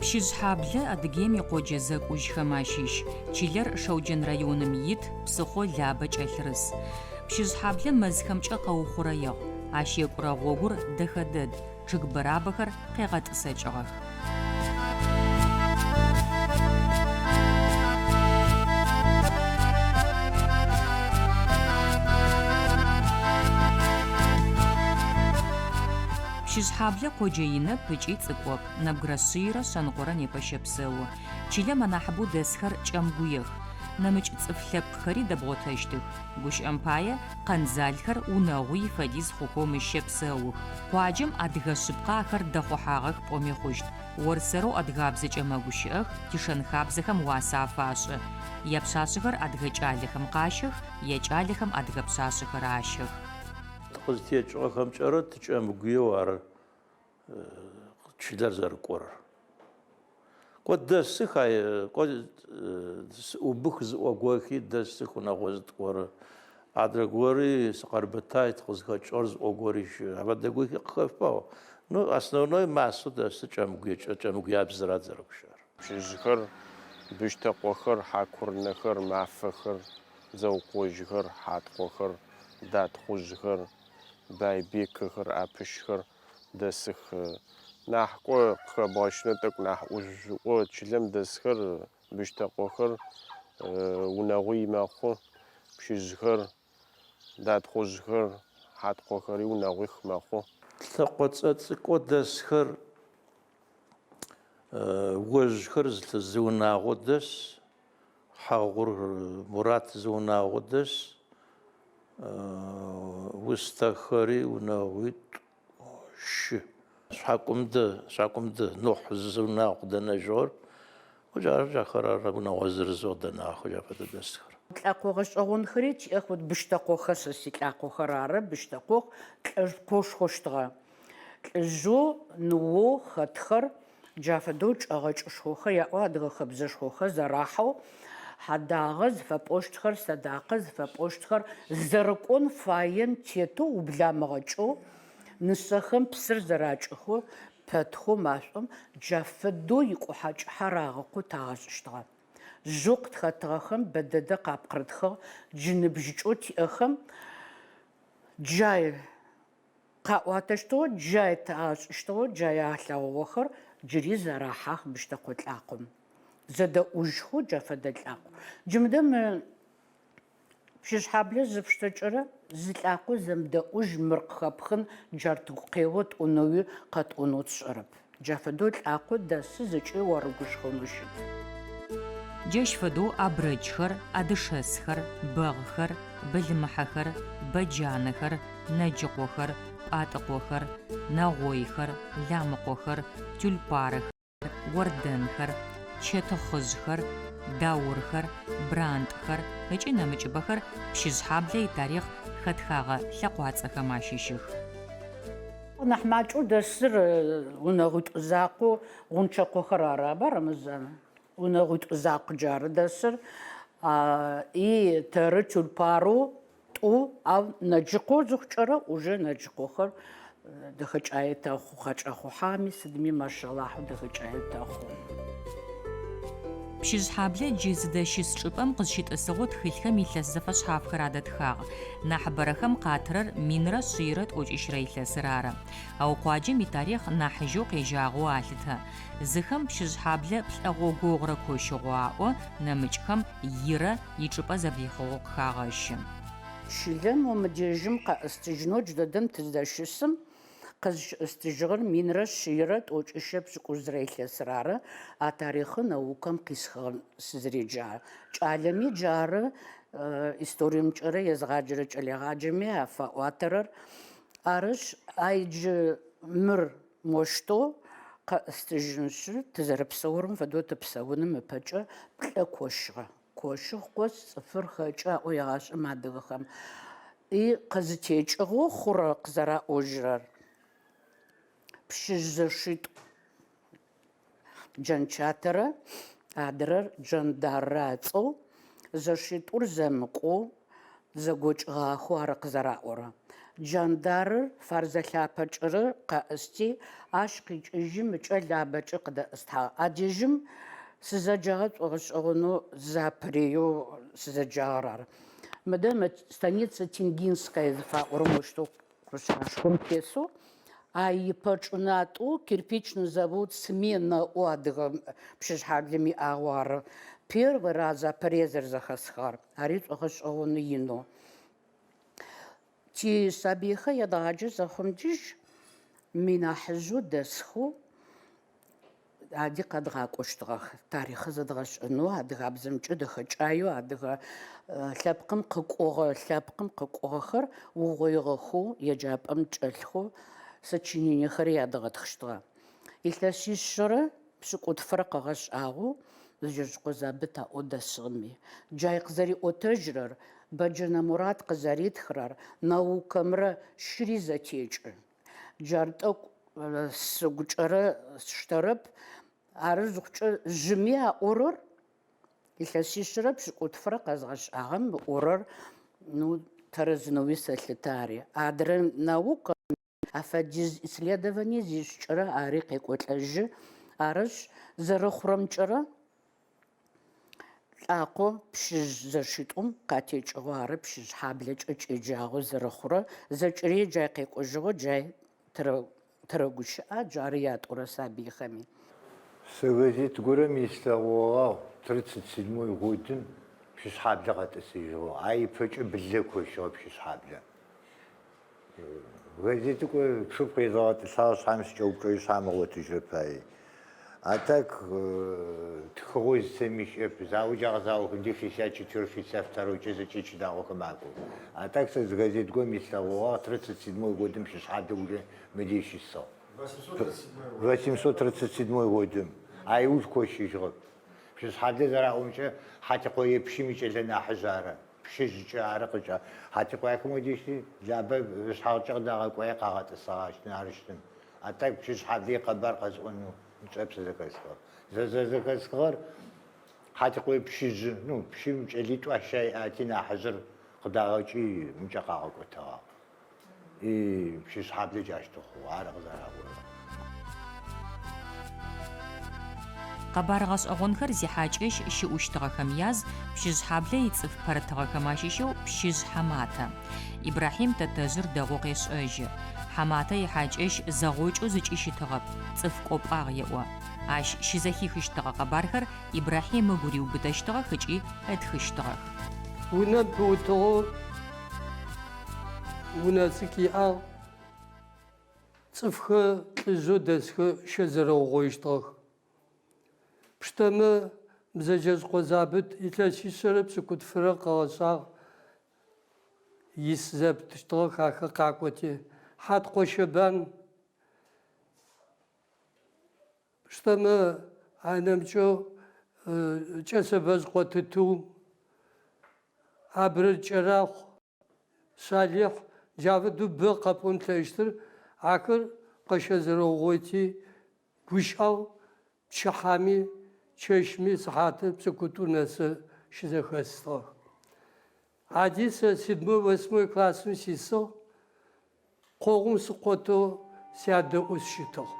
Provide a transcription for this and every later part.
Пщыжъхьаблэ Адыгеим икъоджэ зэкӏужьхэм ащыщ. Чылэр Шэуджэн районым ит, псыхъо Лабэ кӏэлъырыс. Пщыжъхьаблэ мэзхэмкӏэ къэухъурэигъ. Ащ екӏурэ гъогур дэхэ дэд, чъыг бырабэхэр къегъэтӏысэкӏыгъэх. Пщыжъхьаблэ къоджэ инэп ыкӏи цӏыкӏоп, нэбгырэ шъийрэ шъэныкъорэ непэ щэпсэу. Чылэм анахьыбэу дэсхэр кӏэмгуех. Нэмыкӏ цӏыф лъэпкъхэри дэбгъотэщтых. Гущыӏэм пае, къэндзалхэр унэгъуий фэдиз хъухэу мыщ щэпсэух. Къуаджэм адыгэ шъыпкъэ ахэр дэхъухьагъэх пӏоми хъущт. Ор-сэрэу адыгабзэкӏэ мэгущыӏэх, тишэн-хабзэхэм уасэ афашӏы. Япшъашъэхэр адыгэ кӏалэхэм къащэх, якӏалэхэм адыгэ пшъашъэхэр ащэх. Тыкъызтекӏыгъэхэмкӏэрэ тыкӏэмыгуеу ары чылэр зэрыкӏорэр. Кӏо дэсых, кӏо сыӏубых зыӏо гохи дэсых унэгъо зытӏорэ. Адрэ гори сыкъэрбэтай тыкъызхэкӏыгъэр зыӏо гори щыӏ. Афэдэ гохи къыхэфагъ. Ну, основной массэу дэсыр кӏэмыгуекӏэ, кӏэмыгуябзэр ары зэрэгущыӏэр. Пщыжъхэр, Быщтэкъохэр, Хьакурынэхэр, Мафэхэр, Дзэукъожьхэр, Хьаткъохэр, Датхъужъхэр, Байбекэхэр, Апыщхэр дэсых. Нахь кӏо къыхэбгъэщынэу тӏэкӏу нахь ӏужъуӏо чылэм дэсхэр, Быщтэкъохэр, унэгъуий мэхъу, Пщыжъхэр, Датхъужъхэр, Хьаткъохэри унэгъуих мэхъу. Лӏэкъоцӏэ цӏыкӏоу дэсхэр, Ожъхэр зы унагъо дэс, Хьагъур Мурат зы унагъо дэс, Устэхэри унэгъуитӏу, щы. Шъхьакӏумыдэ, Шъхьакӏумыдэ Нухь зы унагъу къыдэнэжьыгъэр, джары джахэр ары унэгъо зырызэу къыдэнагъэхэу джа фэдэ дэсхэр. Лӏэкъо гъэшӏэгъонхэри тиӏэх, вот Быщтэкъохэр сэ силӏакъохэр ары, Быщтэкъох лӏэкъошхощтыгъэ. Лӏыжъэу, ныоу хэтхэр Джа фэдэу чӏэгъэкӏышхохэр яӏэу адыгэ хэбзэшхохэр зэрахьэу, хьадагъэ зыфэпӏощтхэр, сэдакъэ зыфэпӏощтхэр зэрыкӏон фаем тетэу убламыгъэкӏэу, нысэхэм псыр зэракӏыхэу, пэтхэу машӏом джа фэдэу икӏухьэ-кӏыхьэ рагъэкъоу тагъэшӏыщтыгъэ. Жъэу къытхэтыгъэхэм бэдэдэ къапкъырытхыгъ, джы ныбжьыкӏэу тиӏэхэм джай Къаӏуатэщтыгъэу, джай ашӏыщтыгъэу, джай алъэгъугъэхэр джыри зэрахьах Быщтэкъо лӏакъом. Зэдэӏужьхэу джа фэдэ лӏакъу. Джы мыдэ мы Пщыжъхьаблэ зыпштэкӏэрэ зы лӏакъо зэмыдэӏужь мыр къыхэпхын, джар тыгу къео тӏонэуи къэтӏонэу тшӏэрэп. Джа фэдэу лӏакъо дэсы зэкӏи уарыгушхонэу щыт. Джащ фэдэу абрэджхэр, адышэсхэр, бэгъхэр, былымыхьэхэр, бэджанэхэр, нэджыкъохэр, пӏатӏыкъохэр, нэгъойхэр, ламыкъохэр, тюльпарэхэр, ордэнхэр, чэтыхъыжъхэр, даурхэр, брантӏхэр ыкӏи нэмыкӏыбэхэр Пщыжъхьаблэ итарихъ хэтхагъэ лъэкъуацӏэхэм ащыщых. Нахь макӏэу дэсыр унэгъуитӏу закъоу Гъунчэкъохэр ары, аба, Рэмэзан? Унэгъуитӏу закъу джары дэсыр. И тэры тюльпарэу тӏу, ау Нэджыкъо зыхъукӏэрэ уже Нэджыкъохэр дэхэкӏае тэхъу, къакӏэхъухьами, сыдми машалахьу дэхэкӏае тэхъу. Пщыжъхьаблэ джы зыдэщыс чӏыпӏэм къызщытӏысыгъэу тхылъхэм илъэс зэфэшъхьафхэр адэтхагъ. Нахьыбэрэхэм къатырэр минрэ шъийрэ тӏокӏищрэ илъэсыр ары. Ау къуаджэм итарихъ нахьыжьэу къежьагъэу алъытэ. Зыхэм Пщыжъхьаблэ плӏэгъогогъурэ кощыгъэу аӏо, нэмыкӏхэм ирэ ичӏыпӏэ зэблихъугъэу къыхагъэщы. Чылэм умыдежьым къэӏыстыжьынэу джыдэдэм тыздэщысым Къызщыӏыстыжьыгъэр минрэ шъийрэ тӏокӏищэ пшӏыкӏузрэ илъэсыр ары, а тарихъы наукэм къисхыгъэм сызэреджагъэр. Кӏалэми джары историемкӏэрэ езгъаджэрэ кӏэлэегъаджэми афаӏуатэрэр. Арышъ, ай джы мыр мощтэу къэӏыстыжьынышъ, тызэрэпсэурэм фэдэу тыпсэуным ыпэкӏэ плӏэ кощыгъэ. Кощыгъ къос цӏыфыр хэкӏы аӏо егъашӏэм адыгэхэм. И къызытекӏыгъэу хъурэ къызэраӏожьырэр Пщыжъ зэшитӏу Джэнчатэрэ адрэр Джэндаррэ ацӏэу, зэшитӏур зэмыкӏоу, зэгокӏыгъахэу ары къызэраӏорэр. Джандарыр Фарзэ лъапэкӏэрэ къэӏысти, ащ къикӏыжьи мыкӏэ Лабэкӏэ къыдэӏыстхьагъ. Адежьым сызэджагъэр шӏогъэшӏэгъонэу запэрееу сызэджагъэр ары. Мыдэ мы станица Тенгинская зыфаӏорэм ощтэу къушъхьэшхом тесэу, а ипэчӏынатӏэу кирпичный завод Смена ыӏоу адыгэ Пщыжъхьаблэм иӏагъэу ары. Первый раз апэрее зэрэзэхэсхыгъэр. Ари шӏогъэшӏэгъоны инэу. Тисабыйхэр едгъаджэ зэхъум дежь мы нахьыжъэу дэсхэу ади къэдгъакӏощтыгъэх. Тарихъыр зэдгъэшӏэнэу, адыгабзэмкӏэ дэхэкӏаеу, адыгэ лъэпкъым къыкӏугъэ лъэпкъым къыкӏугъэхэр угъоигъэхэу, еджапӏэм чӏэлъхэу сочинениехэри ядгъэтхыщтыгъэ. Илъэсишъэрэ пшӏыкӏутфырэ къыгъэшӏагъэу Бзэджэжъыкъо Забыт аӏоу дэсыгъэми, джай къызэриӏотэжьырэр, Бэджэнэ Мурат къызэритхырэр наукэмрэ щыри зэтекӏы. Джар тӏэкӏу сыгукӏэрэ сштэрэп, ары зыхъукӏэ жъыми аӏорэр, илъэсишъэрэ пшӏыкӏутфырэ къэзгъэшӏагъэм ыӏорэр, ну, тэрэзынэуи сэлъытэ ари. Адрэ наукэм Афэдиз исследование зишӏкӏэрэ ари къекӏолӏэжьы. Арышъ, зэрэхъурэмкӏэрэ лӏакъо Пщыжъ зэшитӏум къатекӏыгъэу ары Пщыжъ хьаблэкӏэ кӏеджагъэу зэрэхъурэ, зэкӏэри джай къекӏожьыгъэу джай тырэгущыӏэ, джары ятӏорэ сабыйхэми. Сэ газет горэм ислъэгъугъагъ 37 годым Пщыжъхьаблэ къэтӏысыжьыгъэу, а ипэкӏэ Былэ кощыгъэ Пщыжъхьаблэ. Газетыкӏо чъыпкъ езыгъэтӏылъагъ шъхьам сыкӏэупчӏэжьы шъхьам ыгъотыжьрэп ай. А так тхыгъэу зыцэми щыӏэп. Зао джа къызаухынкӏэ 64, 62-кӏэ зэкӏэ чылагъохэм акӏох. А так сэ зы газет горэм ислъэгъугъагъ, 37 годым Пщыжъхьаблэ уже мыдей щысыгъ. 837 годым. Ай ыуж кощыжьыгъэп. Пщыжъхьаблэ зэраӏомкӏэ Хьатикъое пщым икӏэлэ нахьыжъ ары. Пщыжъкӏэ ары къыкӏа. Хьатикъуаехэм уадежьти, Лабэ ышъхьагъкӏэ къыдагъэкӏуае къагъэтӏысыгъащтын, арыщтын. А так Пщыжъхьаблэ икъэбар къэсӏонэу мычӏэп сэ зэхэсхыгъэр. Зэ зэрэзэхэсхыгъэр Хьатикъое пщыжъы, ну, пщым кӏэлитӏу аща иӏати, нахьыжъыр къыдагъэкӏи мыкӏэ къагъэкӏотэгъагъ. И Пщыжъхьаблэ джащтэу хъугъэ, ары къызэраӏорэр. Къэбар гъэшӏэгъонхэр зихьакӏэщ щыӏущтыгъэхэм яз Пщыжъхьаблэ ицӏыф пэрытыгъэхэм ащыщэу Пщыжъ Хьаматэ. Ибрахьим тэтэжъыр дэгъоу къешӏэжьы. Хьаматэ ихьакӏэщ зэгъокӏэу зыкӏи щытыгъэп, цӏыф кӏопӏагъ еӏо. Ащ щызэхихыщтыгъэ къэбархэр Ибрахьим ыгу риубытэщтыгъэх ыкӏи ытхыщтыгъэх. Унэм пыутыгъэу унэ цӏыкӏу иӏагъ, цӏыфхэр лӏыжъэу дэсхэр щэзэрэугъоищтыгъэх. Пштэмэ, Бзэджэжъыкъо Забыт илъэсишъэрэ пшӏыкӏутфырэ къыгъэшӏагъ, ис зэпытыщтыгъэх ахэр къакӏоти. Хьаткъо Щэбан Пштэмэ, анэмыкӏэу Кӏэсэбэжъыкъо Тытыу, Абрэ Кӏэрахъу, Шъалихь, джа фэдэу бэ къэпӏон плъэкӏыщтыр, ахэр къыщэзэрэугъойти, гущыӏэгъу пчыхьэми, чэщми сыхьатыр пшӏыкӏутӏу нэсы щызэхэсыгъэх. Ади сэ седьмой, восьмой классым сисыгъ, Къогъум сыкъотэу сядэӏоу сыщытыгъ.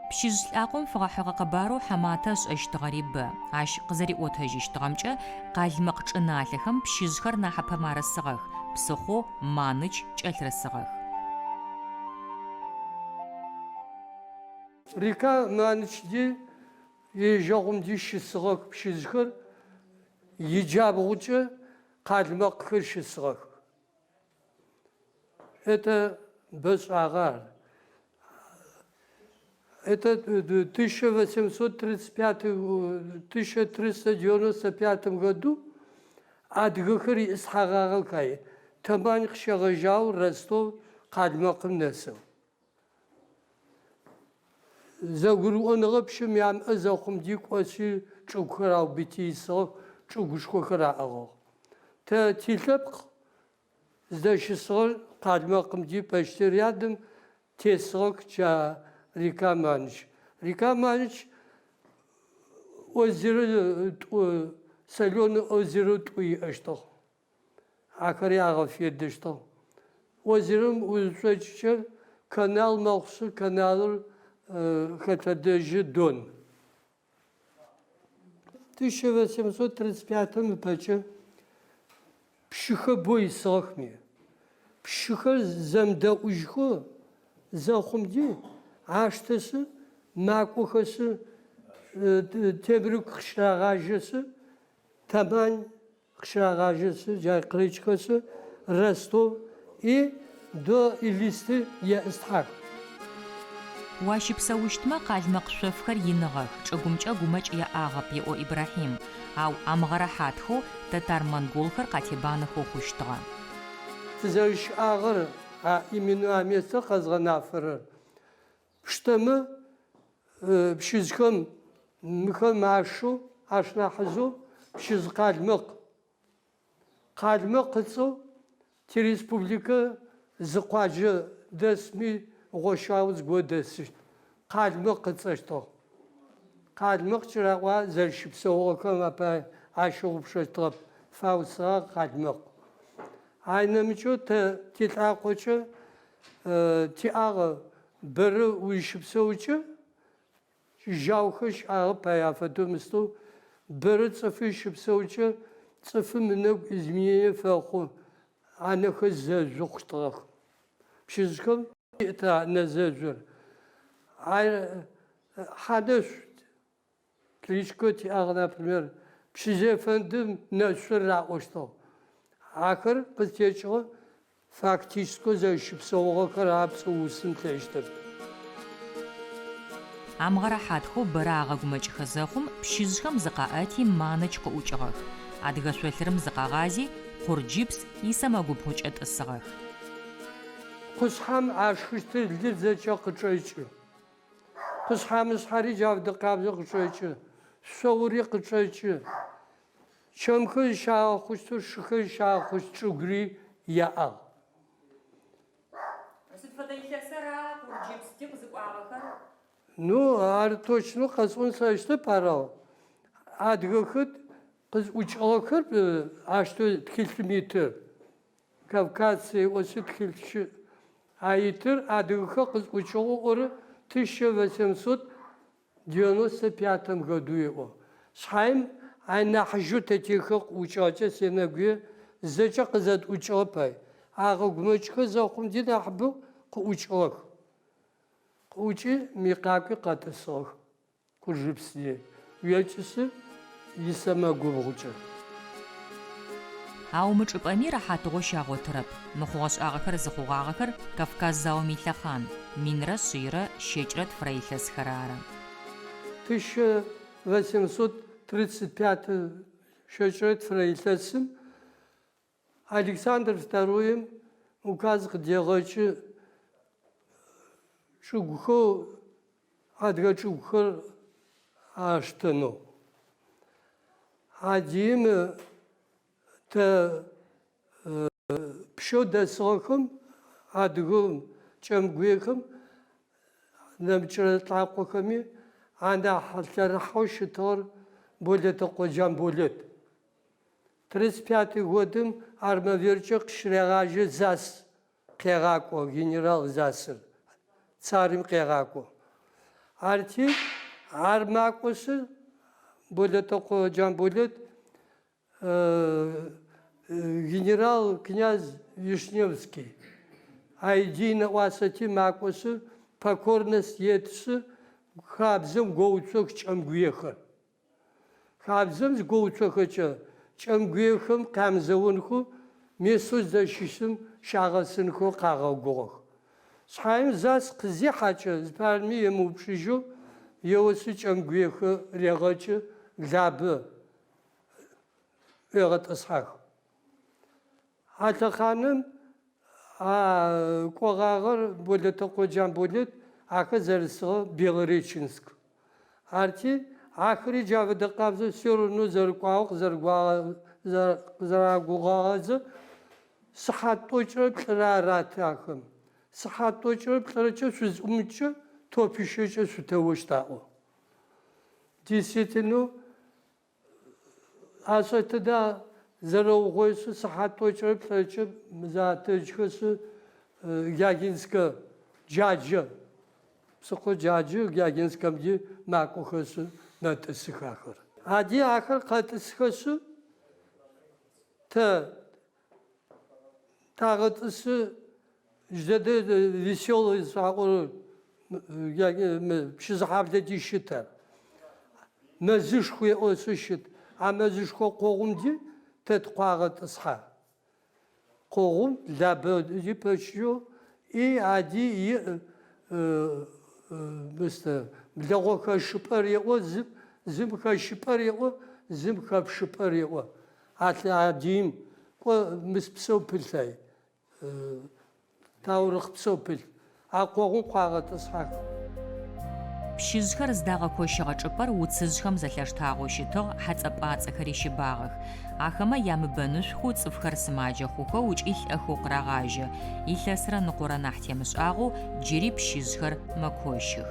Пщыжъ лӏакъом фэгъэхьыгъэ къэбарэу Хьаматэ ышӏэщтыгъэри бэ. Ащ къызэриӏотэжьыщтыгъэмкӏэ, къалмыкъ чӏыналъэхэм пщыжъхэр нахьыпэм арысыгъэх, псыхъоу Маныч кӏэлъырысыгъэх. Река Манычди ежьэгъумди щысыгъэх пщыжъхэр, иджабгъукӏэ къалмыкъхэр щысыгъэх. Это бэшӏагъэ ар. Это 1835, 1395 году адыгэхэр иӏысхьэгъагъэх ай. Тамань къыщегъэжьагъэу Ростов Къалмыкъым нэсэу. Зэгурыӏоныгъэ пщым ямыӏэ зэхъум ди кӏошъи чӏыгухэр аубыти исыгъэх, чӏыгушхохэр аӏыгъыгъ. Тэ тилъэпкъ зыдэщысыгъэр Къалмыкъым ди почти рядом тесыгъэх джа река Маныч. Река Маныч озеро тӏу, соленый озеро тӏу иӏэщтыгъ. Ахэри агъэфедэщтыгъ. Озерэм узышӏокӏыкӏэ канал мэхъушъы, каналыр хэлъэдэжьы Дон. 1835 ыпэкӏэ пщыхэр бэу исыгъэх ми. Пщыхэр зэмыдэӏужьхэу зэхъумди, аштэшъы, макӏохэшъы, Темрюк къыщырагъажьэшъы, Тамань Къыщырагъажьэшъы, джар къырыкӏхэшъы, Ростов и до Элисты еӏыстхьэх. Уащыпсэущтмэ, къалмыкъ шъофхэр иныгъэх, чӏыгумкӏэ гумэкӏ яӏагъэп, еӏо Ибрахьим. Ау амыгъэрэхьатхэу тэтар-монголхэр къатебанэхэу хъущтыгъэ. Тызэрыщыӏагъэр а именно а местэр къэзгъэнафэрэр пштэмэ, Пщыжъхэм мыхэм ашэу, ашнахьыжъэу Пщыжъ Къалмыкъ. Къалмыкъ ыцӏэу тиреспубликэ зы къуаджэ дэсми гъощагъэу зыгорэ дэсыщт. Къалмыкъ ыцӏэщтыгъ. Къалмыкъ кӏыраӏуа зэрэщыпсэугъэхэм апае ащыгъупшэщтыгъэп, фаусыгъагъ Къалмыкъ. Ай нэмыкӏэу тэ тилӏакъокӏэ тиӏагъ Бэрэ узщыпсэукӏэ, жьаухэр щыӏагъэп ай афэдэу мыстэу, бэрэ цӏыфыр щыпсэукӏэ, цӏыфым ынэгу изменение фэхъу, анэхэр зэжъу хъущтыгъэх. Пщыжъхэм иӏэт а нэ зэжъур. Ар Хьанэшъу Кличкэу тиӏагъ, например, Пщыжъ ефэндым Нэшъур раӏощтыгъ. Ахэр къызтекӏыгъэ фактическэу зэрэщыпсэугъэхэр а пцӏы усын плъэкӏыщтэп. Амыгъэрэхьатхэу бэрэ агъэгумэкӏыхэ зэхъум, пщыжъхэм зыкъаӏэти Маныч къыӏукӏыгъэх. Адыгэ шъолъырым зыкъагъази, Къурджыпс исэмэгубгъукӏэ тӏысыгъэх. Къушъхьэм ашхыщтыр лыр зэкӏэ къычӏэкӏы. Къушъхьэ-мышъхьэри джау фэдэ къабзэу къычӏэкӏы, шъоури къычӏэкӏы. Чэмхэр зыщагъэхъущтэу, шыхэр зыщагъэхъущт чӏыгури яӏагъ. Сыд фэдэ илъэсэра Къурджыпсти къызыкӏуагъэхэр? Ну, ар точнэу къэсӏон слъэкӏыщтэп, арау адыгэхэр къызӏукӏыгъэхэр ащтэу тхылъым итыр. Кавказцы ыӏошъы тхылъ щыӏ. А итыр адыгэхэр къызӏукӏыгъэу ыӏорэ 1895 году еӏо. Шъхьаим ай нахьыжьэу тэтихэр къыӏукӏыгъэкӏэ сенэгуе зэкӏэ къызэдӏукӏыгъэп ай. Агъэгумэкӏхэ зэхъум ди нахьыбэу къыӏукӏыгъэх. Къыӏукӏи ми къакӏуи къэтӏысыгъэх. Къурджыпси уекӏышъы исэмэгубгъукӏэ. Ау мы чӏыпӏэми рэхьатыгъо щагъотырэп. Мы хъугъэ-шӏагъэхэр зыхъугъагъэхэр Кавказ заом илъэхъан, минрэ шъийрэ щэкӏрэ тфырэ илъэсхэр ары. 1835 щэкӏрэ тфырэ илъэсым Александр Второим указ къыдегъэкӏы чӏыгухэу адыгэ чӏыгухэр аштэнэу. Адыем тэ пщэу дэсыгъэхэм, адыгэу кӏэмгуехэм, нэмыкӏырэ лӏакъохэми анахь лъэрыхьэу щытыгъэр Болэтэкъо Джамболэт. 35 годым Армавиркӏэ къыщырегъажьэ Засс къегъакӏо, генерал Зассыр царым къегъакӏо. Арти, ар макӏошъы, Болэтэкъо Джамболэт генерал князь Вишневский ай ди нэӏуасэти макӏошъы, покорность етышъы, хабзэм гоуцох кӏэмгуехэр. Хабзэм зыгоуцохэкӏэ, кӏэмгуехэм къямызэонхэу местэу зыдэщыщым щагъэсынхэу къагъэгугъэх. Шъхьаем Засс къызихьэкӏэ, зыпарэми емыупчӏыжьэу еошъы кӏэмгуехэр регъэкӏы, Лабэ ӏуегъэтӏысхьэх. А лъэхъаным а кӏогъагъэр Болэтэкъо Джамболэт, ахэр зэрысыгъэ Белореченск. Арти, ахэри джа фэдэ къабзэу все равно зэрыкӏуагъэу къызэрагугъагъэзэ, сыхьат тӏокӏырэ плӏырэ араты ахэм. Сыхьат тӏокӏырэ плӏырэкӏэ шъузӏумыкӏкӏэ топищэкӏэ шъутэощт аӏо. Действительно, Ашӏэ тыда зэрэугъоишъы сыхьат тӏокӏырэ плӏырэкӏэ затэджхэшъы. Гагинскэ Джаджэ, псыхъо Джаджэ Гагинскэмди макӏохэшъы мэтӏысых ахэр. Ади ахэр къэтӏысхэшъы тэ тагъэтӏысы джыдэдэ Веселый зыфаӏорэр Пщызэхьаблэди щыт ар. Мэзышху еӏошъы щыт. А мэзышхо къогъумди тэ тыкъуагъэтӏысхьэ. Къогъум Лабэ пэчыжьэу и ади иӏ мыстэ блэгъо хэщыпӏэ реӏо, зым зым хэщыпӏэ реӏо, зым хэпшыпӏэ реӏо. А лъы адиим кӏо мыс псэу пылъ ай. Таурыхъ псэу пылъ. А къогъум къуагъэтӏысхьэх. Пщыжъхэр зыдагъэкощыгъэ чӏыпӏэр уцыжъхэм зэлъаштагъэу щытыгъ, хьэцӏэ-пӏацӏэхэри щыбагъэх. Ахэмэ ямыбэнышъухэу цӏыфхэр сымаджэ хъухэу ыкӏи лӏэхэу къырагъажьэ. Илъэсрэ ныкъорэ нахь темышӏагъэу джыри пщыжъхэр мэкощых.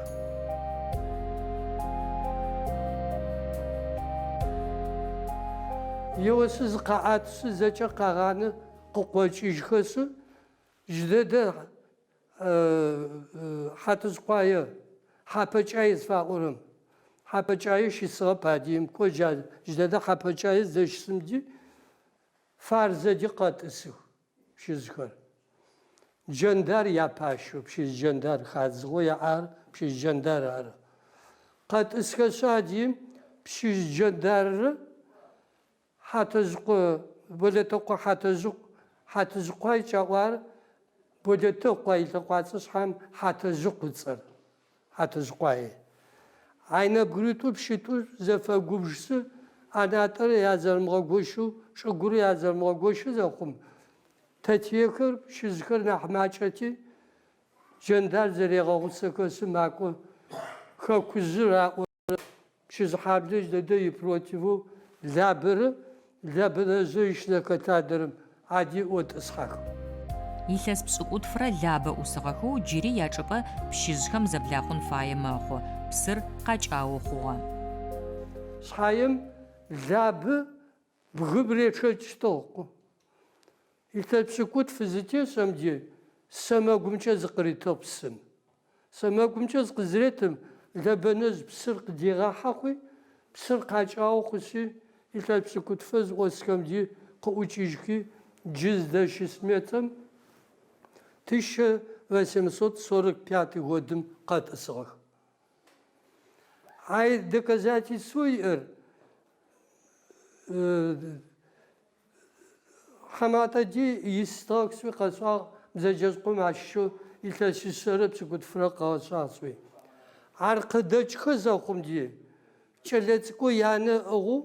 Еошъы зыкъаӏэтышъы зэкӏэ къагъанэ къыкъокӏыжьхэшъы, джыдэдэ Хьатыжъкъуае, Хьапэкӏай зыфаӏорэм, Хьапэкӏае щысыгъэп Адыем, кӏо джа джыдэдэ Хьапэкӏае зыдэщысымди Фарзэди къэтӏысых пщыжъхэр. Джэндар япащэу, Пщыжъ Джэндар хадзыгъэу яӏар Пщыжъ Джэндар ары. Къэтӏысхэшъы Адыем Пщыжъ Джэндаррэ Хьатэжъыкъо, Болэтэкъо Хьатэжъыкъу, Хьатыжъыкъуай кӏаӏуар Болэтэкъу, ай лъэкъуацӏэ шъхьам Хьатэжъыкъу ыцӏэр, Хьатыжъыкъуай. Ай нэбгыритӏу пщитӏу зэфэгубжсы ӏэнатӏэр язэрымыгъэгощэу, чӏыгур язэрымыгъэгощы зэхъум, тэтиехэр, пщыжъхэр нахь макӏэти, Джэндар зэрегъэгъусэхэшъы макӏо, хэкужъыр аӏо. Пщызэхьаблэ джыдэдэ ипротивэу Лабэрэ Лэбэнэжъэ щызэхэлъадэрэм ади ӏотӏысхьэх. Илъэс пшӏыкӏутфрэ Лабэ ӏусыгъэхэу джыри ячӏыпӏэ пщыжъхэм зэблахъун фае мэхъу, псыр къакӏао хъугъэ. Шъхьаем Лабэ бгым речъэкӏщтыгъ. Илъэс пшӏыкӏутф зытешӏэм де сэмэгумкӏэ зыкъыритыгъ псым. Сэмэгумкӏэ зыкъызыретым, Лэбэнэжъ псыр къыдигъахьэ хъуи, псыр къакӏао хъушъи, илъэс пшӏыкӏутфэ зыӏосхэм ди къыӏукӏыжьхи, джы зыдэщыс метрэм 1845 годым къэтӏысыгъэх. Ай доказательствэу иӏэр Хьэматӏэди исщтыгъэх сӏуи къэсӏуагъ, Бзэджэжъкъом ащыщэу илъэсишъэрэ пшӏыкӏутфырэ къыгъэшӏагъ сӏуи. Ар къыдэкӏхэ зэхъум ди кӏэлэцӏыкӏоу янэ ыӏыгъэу,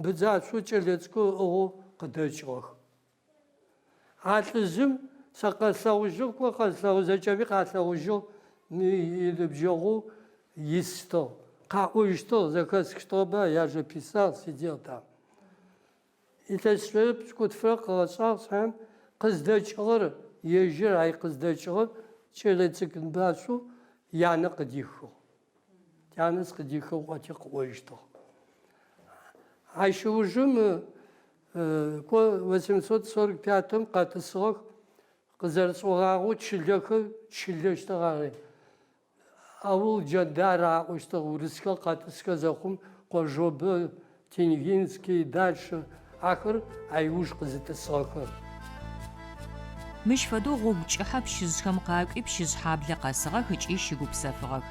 быдзашъоу кӏэлэцӏыкӏоу ыӏыгъэу къыдэкӏыгъэх. А лӏыжъым сэ къэслъэгъужьыгъ, кӏо къэслъэгъу, зэкӏэми къалъэгъужьыгъ, мы иныбджэгъоу исщтыгъ. Къаӏожьщтыгъ, зэхэсхыщтыгъэба, я же писал, сидел там. Илъэсишъэрэ пшӏыкӏутфырэ къыгъэшӏагъ шъхьаем къыздэкӏыгъэр ежьыр ай къыздэкӏыгъэр кӏэлэцӏыкӏу ныбашъоу янэ къыдихыгъ. Тянэ сыкъыдихыгъ ыӏоти къыӏожьщтыгъ. Ащ ыужым кӏо 845-м къэтӏысыгъэх, къызэрысӏогъагъэу чылэхэр чылэщтыгъ ары. Аул Джандар аӏощтыгъ урысхэр къэтӏысхэ зэхъум Къожобэ, Тенгинский, дальше ахэр айуж къызытӏысыгъэхэр. Мыщ фэдэу гъогу кӏыхьэ пщыжъхэм къакӏуи Пщыжъхьаблэ къэсыгъэх ыкӏи щыгупсэфыгъэх.